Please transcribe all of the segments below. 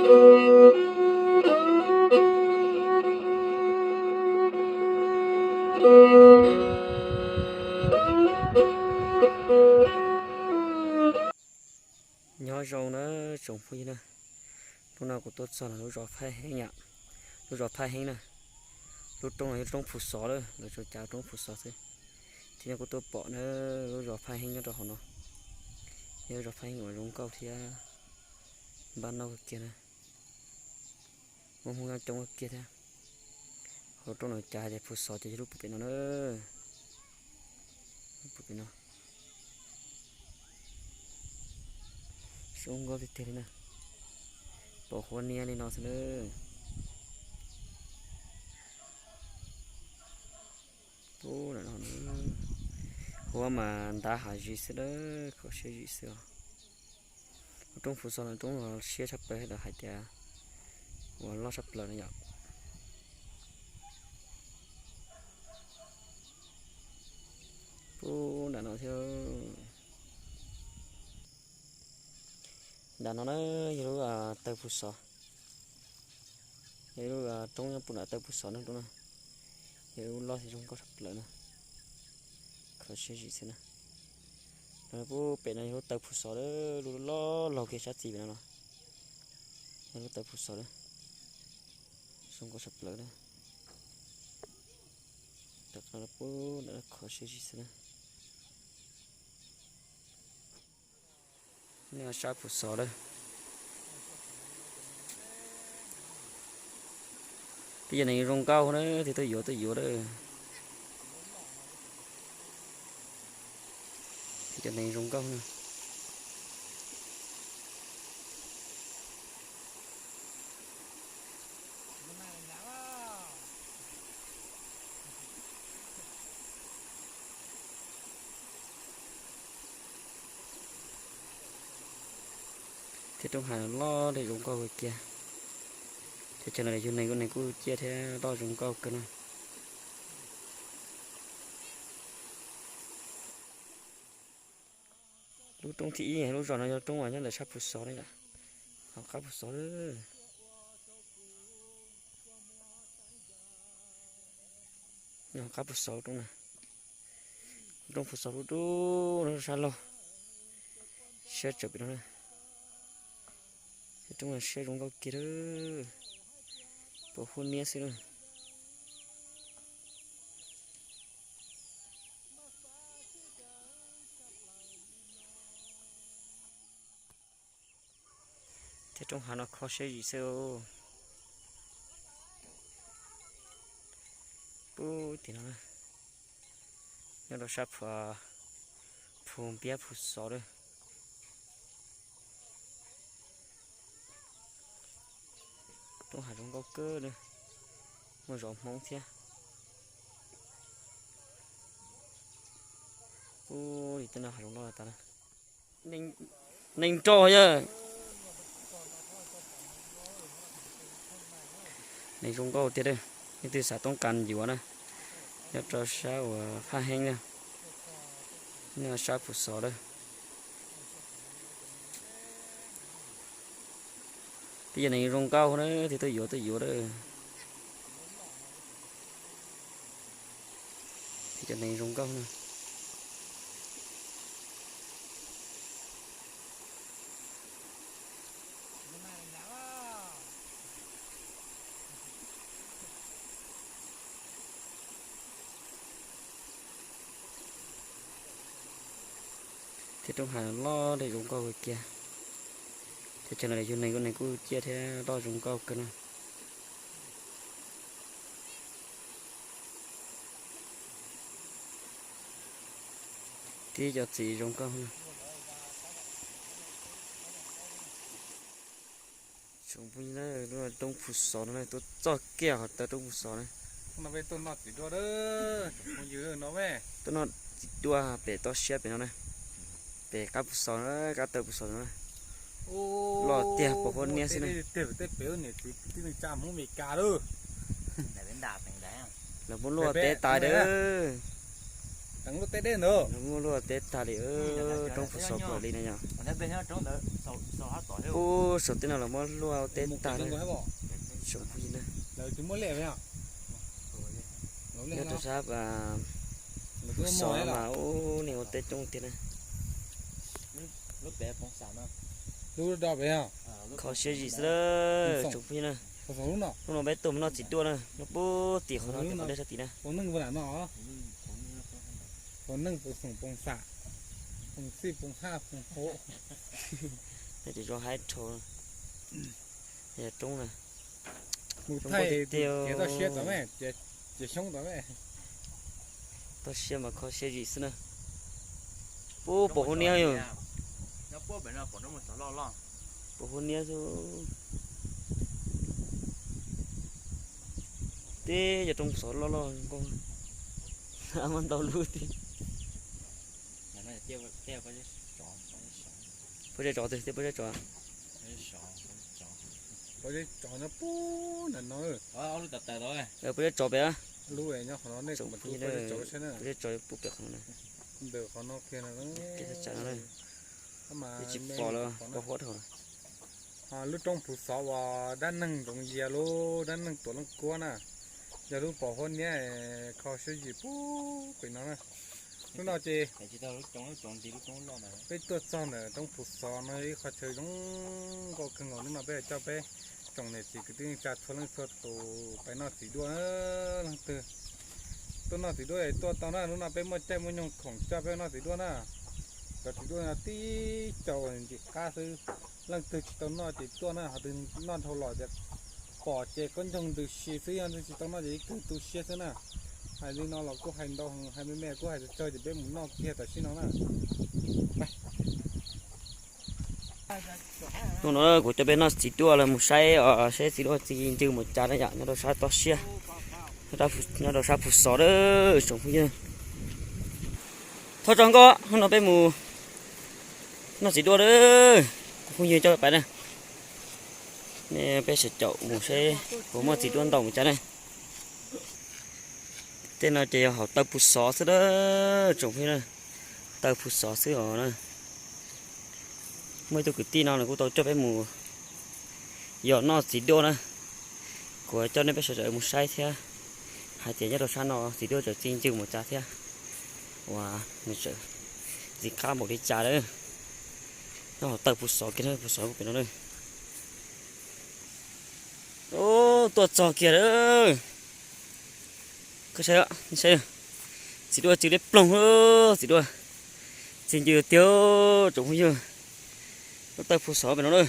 Nyob zoo na tsoom phooj ywg na, hnub no kuv tuaj txog lub zos Phaj Heeb yom, lub zos Phaj Heeb na. Lub roob no yog roob Phu Xov lawm, lawv tsuas cav roob Phu Xov xwb. Thiab nyob kuv tuaj pom na, lub zos Phaj Heeb nyob rau hauv no, yog lub zos Phaj Heeb uas zoo nkauj thiab npab noj kawg kiag na. Muaj Hmoob nyob coob kawg kiag thiab. Hauv roob no cav hais tias Phu Xov ces yog lub pem no na. Lub pem no zoo nkauj tiag tiag li na. Pom huab niab li no xwb na. Huab mas ntab hav zis xwb na, kho siab zim xwb os. Lub roob Phu Xov no roob siab tshaj plaws lawv hais tias uas loj tshaj plaws no yom. Pub nram no thiab. Nram no na yog lub taw Phu Xov, yog lub roob nyob pub nram taw Phu Xov na, roob no yog lub loj thiab zoo nkauj tshaj plaws na, kho siab zim xwb na. Pub pem no yog lub taw Phu Xov, lub loj laug kiag sab txis pem no no, yog lub taw Phu Xov na, zoo nkauj tshaj plaws na. Tawm qab pub nram kho siab zim xwb na. Nej sab Phu Xov lawm. Tej cov neeg zoo nkauj na, thiaj tuaj yuav tuaj yuav lawm. Tej cov neeg zoo nkauj na. Thiab roob hav loj thiab zoo nkauj kawg kiag. Teb chaws no yug neeg kuj neeg kuj ciaj thiab loj zoo nkauj kawg na. Lub roob thib ib lub zos no yog roob uas nyob ntawm sab Phu Xov na yom, hauv qab Phu Xov lawm. Nyob hauv qab Phu Xov lub roob na, lub roob Phu Xov lub dub no sab laug, siab tsawm pem no na. Tej roob siab zoo nkauj kiag lawm, pom huab niab xwb na. Tej roob hav no kho siab zim xwb. Pub tim no na, nyob rau sab Phu, Phu Npiab Phu Xov lawm. Roob hav zoo nkauj kawg na, muaj zos Hmoob thiab. Ub, li tej no hav zoov loj tas na. Neeg nrog yog. Neeg zoo nkauj tiag. Leej twg xav toob kas yuav na, nyob rau sab uas Phaj Heeb na, nyob sab Phu Xov lawm. Tej yog neeg zoo nkauj na, thiaj tuaj yuav tuaj yuav lawm. Tej cov neeg zoo nkauj na. Tej roob hav loj thiab zoo nkauj kawg kiag. Tej chaw no yug neeg kuj neeg kuj ciaj thiab loj zoo nkauj kawg na. Tib cov txiv zoo nkauj na. Tsoom phooj ywg, lub roob Phu Xov no tuaj txog kiag hauv taw roob Phu Xov na. Tuaj noj txiv dua pem toj siab pem no na. Pem qab Phu Xov na, qab taw Phu Xov no na. Loj tiag, pom huab niab xwb na. Lawv muab luaj teb tais dawb. Lub teb deb ntawd muab luaj teb tag li, roob Phuv Xov puag li na yom. Ub, saum tej no los muab luaj teb tag na. Tsoom phooj ywg na, nyob rau sab Phuv Xov mas ub, neeg ua teb coob tiag na. Kho siab zim xwb tsoom phooj ywg na. Hnub no peb tuaj mus noj txiv duaj na, noj puag tim qhov no, tim qhov dej sab tid na. Poo neej poo xoom poo xam, poo xij poo haj poo hauv. Ces zoo haib dhau. Yog roob na, roob thaij tiag tiag. Toj siab mas kho siab zim xwb na. Pub pom huab niab yog, pom huab niab xwb. Teb yog roob xov loj loj nkauj, muaj ntau lub tiag. Pob zeb tsov, teb pob zeb tsov. Pob zeb tsov no pub ntawm no. Pob zeb tsov pem, pob zeb tsov pub pem qhov no. Ntawm qhov no kiag no, tsis pom lawm, pom huab dhau. Lub roob Phuv Xov uas dab neeg ntxoov yias, lub dab neeg tuam leej kuab na, yog lub pom huab niab kho siab zim pub pem no na. Hnub no ces peb tuaj txog ntawm roob Phuv Xov no, ib qho chaw zoo nkauj kawg nkaus. Hnub no peb coj peb tsoom niam txiv kwv tij neej tsa txhua leej txhua tus pais noj txiv duaj. Leej twg tuaj noj txiv duaj tuaj tau na. Hnub no peb muaj caij muaj nyoog khoom coj peb noj txiv duaj na. Cov txiv duaj no tib co ntxim qab xwb. Leej twg tsis tau noj ces tuaj na, ho twg noj dhau los ces pom ces khaub ncaug ntws si xwb, yog leej twg tsis tau noj ces ib kawg tu siab xwb na. Hais li no los kuj hais ntau, hais me me kuj hais tsawg tsawg ces peb mus noj kiag tam sim no na. Hnub no kuv coj peb noj txiv duaj los mus saib os, saib txiv duaj txi ncw mus cas na yom, nyob rau sab toj siab, nyob rau sab Phuv Xov na tsoom phooj ywg. Thov tso nkauj, hnub no peb mus noj txiv duaj na, kuv phooj ywg coj peb pais na. Nej peb sawv caum mus saib puas muaj txiv duaj ntau mus cas na. Tej no ces yog hauv taw Phuv Xov xwb na tsoom phooj ywg na, taw Phuv Xov xwb os na. Muaj ib tug kwv tij no nws kuj tau coj peb mus yos noj txiv duaj na. Kuv coj nej peb sawv daws mus saib thiab, hais tias nyob rau sab no txiv duaj txawm txi ncw mus cas thiab, uas nws txawm ntxim qab npaum li cas lawm. Nyob hauv taw Phuv Xov kiag na, Phuv Xov pem no na. Tuaj txog kiag lawm. Koj saib, saib, txiv duaj txi liab ploog, txiv duaj txi ncw tiag tsoom phooj ywg. Lub taw Phuv Xov pem no na,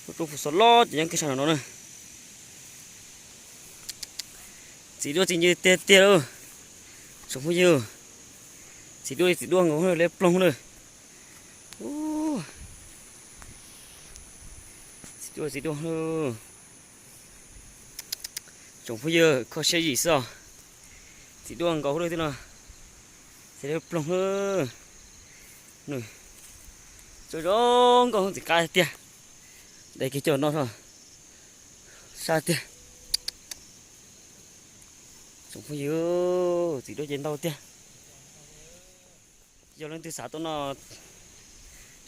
lub roob Phuv Xov loj ces nyob kiag sab no no na. Txiv duaj txi ncw tiag tiag lauj tsoom phooj ywg. Txiv duaj, txiv duaj nkaus liab ploog na. Txiv duaj, txiv duaj, tsoom phooj ywg, kho siab zim xwb os. Txiv duaj nkaus hauv lawm tej no, txiv duaj ploog lawm. Zoo zoo nkauj, ntxim qab tiag. Dai kiag coj noj sab tiag. Tsoom phooj ywg, txiv duaj ces ntau tiag. Yog leej twg xav tuaj noj,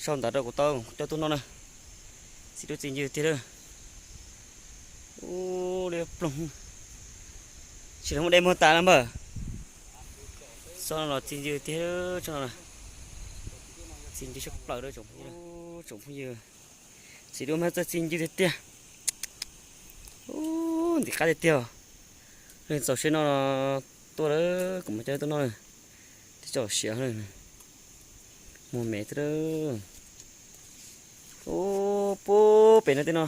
sau ntawv rau kuv tau coj tuaj noj na. Txiv duaj txi ncw tiag lawm. Ub, liab ploog. Tsis muaj dej muag tas na npawg. Tsob no los txi ncw tiag, tsob no txi ncw tshaj plaws tsoom phooj ywg. Txiv duaj mas txawj txi ncw tiag tiag. Ub, ntxim qab tiag tiag. Leej txaus siab no tuaj lawm, kuv mam coj tuaj noj. Tib txaus siav, muag me xwb. Ub, pub pem no tej no.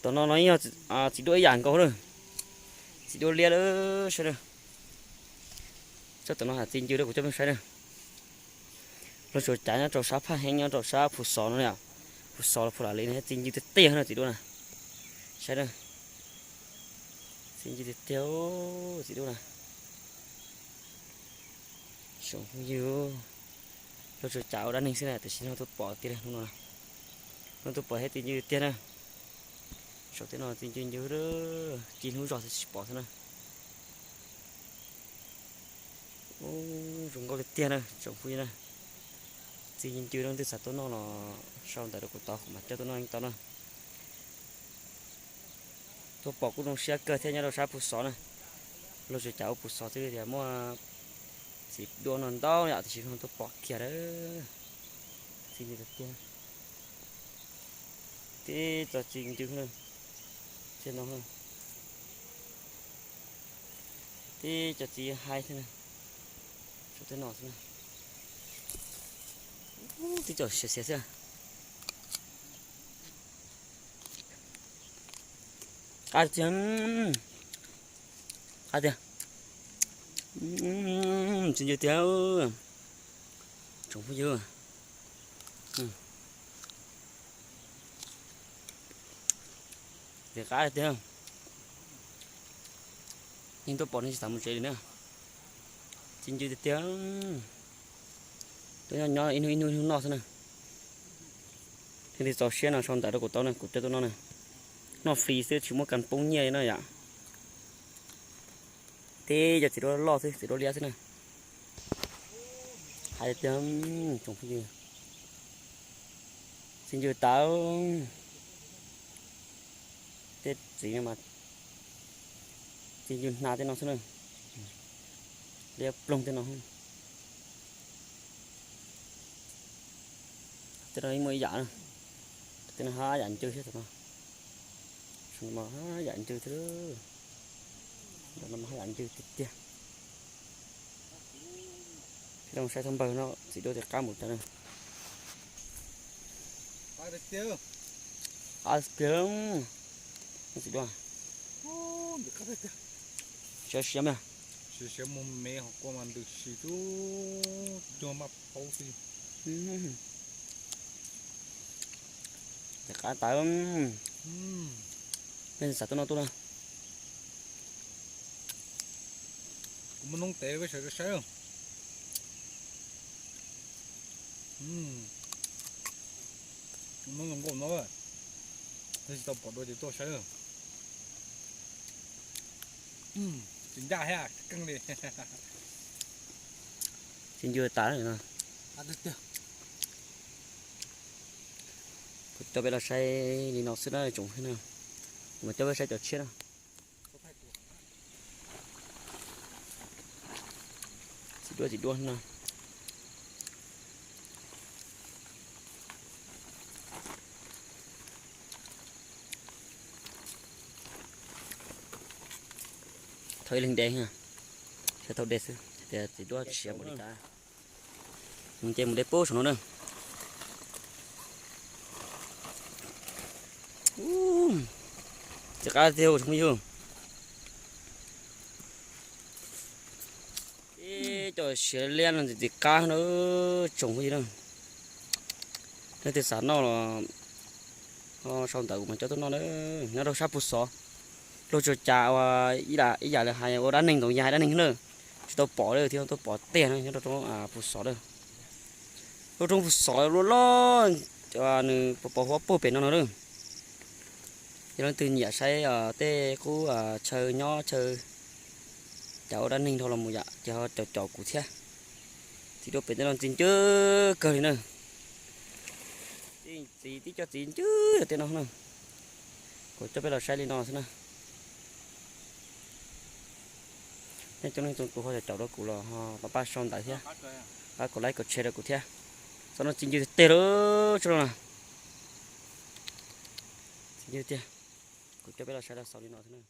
Tom no no yog txiv duaj ib yam nkaus na. Txiv duaj liab lawm, saib na. Tsob tom no hais txi ncw rau kuv coj peb saib na. Luag tsuas cav nyob rau sab Phaj Heeb, nyob rau sab Phuv Xov no, Phuv Xov los Phuv Lam Li no txi ncw tiag tiag na txiv duaj na. Saib na, txi ncw tiag tiag txiv duaj na. Tsoom phooj ywg, luag tsuas cav ua dab neeg xwb na, tiam sis no tuaj pom tiag li hnub no, no tuaj pom thiab txi ncw tiag na. Saum tej no txi ncw ncw, ci hnub zog tsis pom xwb na. Ub, zoo nkauj tiag tiag na tsoom phooj ywg na. Txi ncw leej twg xav tuaj noj los sau ntawv rau kuv tau, kuv mam coj tuaj noj yeej tau na. Tuaj pom kuj zoo siab kawg thiab nyob rau sab Pus Xov na. Luag tsuas cas ua Pus Xov xwb tias muaj txiv duaj no ntau yam tiam sis tuaj pom kiag lawm. Txi ncw tiag tiag. Tib txoj txi ncw na, txij no, tib cov txiv hais thiab na, tshuav tej no xwb na. Tib cov siav siav xwb. Qab tiag, qab tiag, txi ncw tiag, tsoom phooj ywg. Tias qab tiag, yeej tuaj pom neeg tsis xav mus tsev li na. Txi ncw tiag tiag, tuaj nyob nyob ib hnub ib hnub ib hnub noj xwb na. Leej twg txaus siab no sau ntawv rau kuv tau na, kuv coj tuaj noj na. Noj free xwb tsis muaj kas poob nyiaj li no yom. Tib cov txiv duaj loj xwb, txiv duaj liab xwb na. Hais tias tsoom phooj ywg, txi ncw tawv, tej txiv no mas txi ncw hnav tej no xwb na, liab ploog tej no. Tej no yeej muaj ib yam na, tej no haj yam ncw thiab, no haj yam ncw thiab, no haj yam ncw tiag tiag. Peb los saib thoob npawg no txiv duaj tias qab mus cas na. Qab tiag, txiv duaj, siav siav mas, siav siav mus me hos kua mas ntws si tub cuag maj paub xwb. Tias qab tawv, nej xav tuaj noj tuaj na. Kuv muaj noob tev peb sawv daws saib. Noob zoo nkauj no, tsis tau pom dua ces tuaj saib. Tsis ncaj thiab keej li. Txi ncw tas no. Kuv coj peb los saib li no xwb na tsoom phooj ywg na. Kuv mam coj peb saib cov tshiab na. Txiv duaj txiv duaj no. Thauj ib leeg de, thiab thauj de xwb tias txiv duaj siav npaum li cas. Ces mus de pub saum no na. Txiv qab tiag tsoom phooj ywg. Ib co siav liab no ntxim qab na tsoom phooj ywg na. Leej twg xav noj los sau ntawv kuv mas coj tuaj noj na. Nyob rau sab Pus Xov, luag tsuas cas ua ib yam li hais ua dab neeg ntau yam dab neeg na, tsis tau pom li thiab tuaj pom tiag na nyob rau roob Pus Xov na. Lub roob Pus Xov loj loj, nws pos pos huab puag pem no no na. Yog leej twg nyiam saib tej qub chaw nyob chaw cas ua dab neeg dhau los mus yam ces ho caum caum kuv thiab. Txiv duaj pem tej no ntxim ncw kawg li na. Txiv tib co txiv ncw tej no na. Kuv coj peb los saib li no xwb na. Nej coob leej coob tus ho caum caum rau kuv los ho pab pab sau ntawv thiab, pab kom like kom share rau kuv thiab. Txoj no txi ncw tiag tiag lawm tsob no na. Txi ncw tiag. Kuv coj peb los saib los xaus li no xwb na.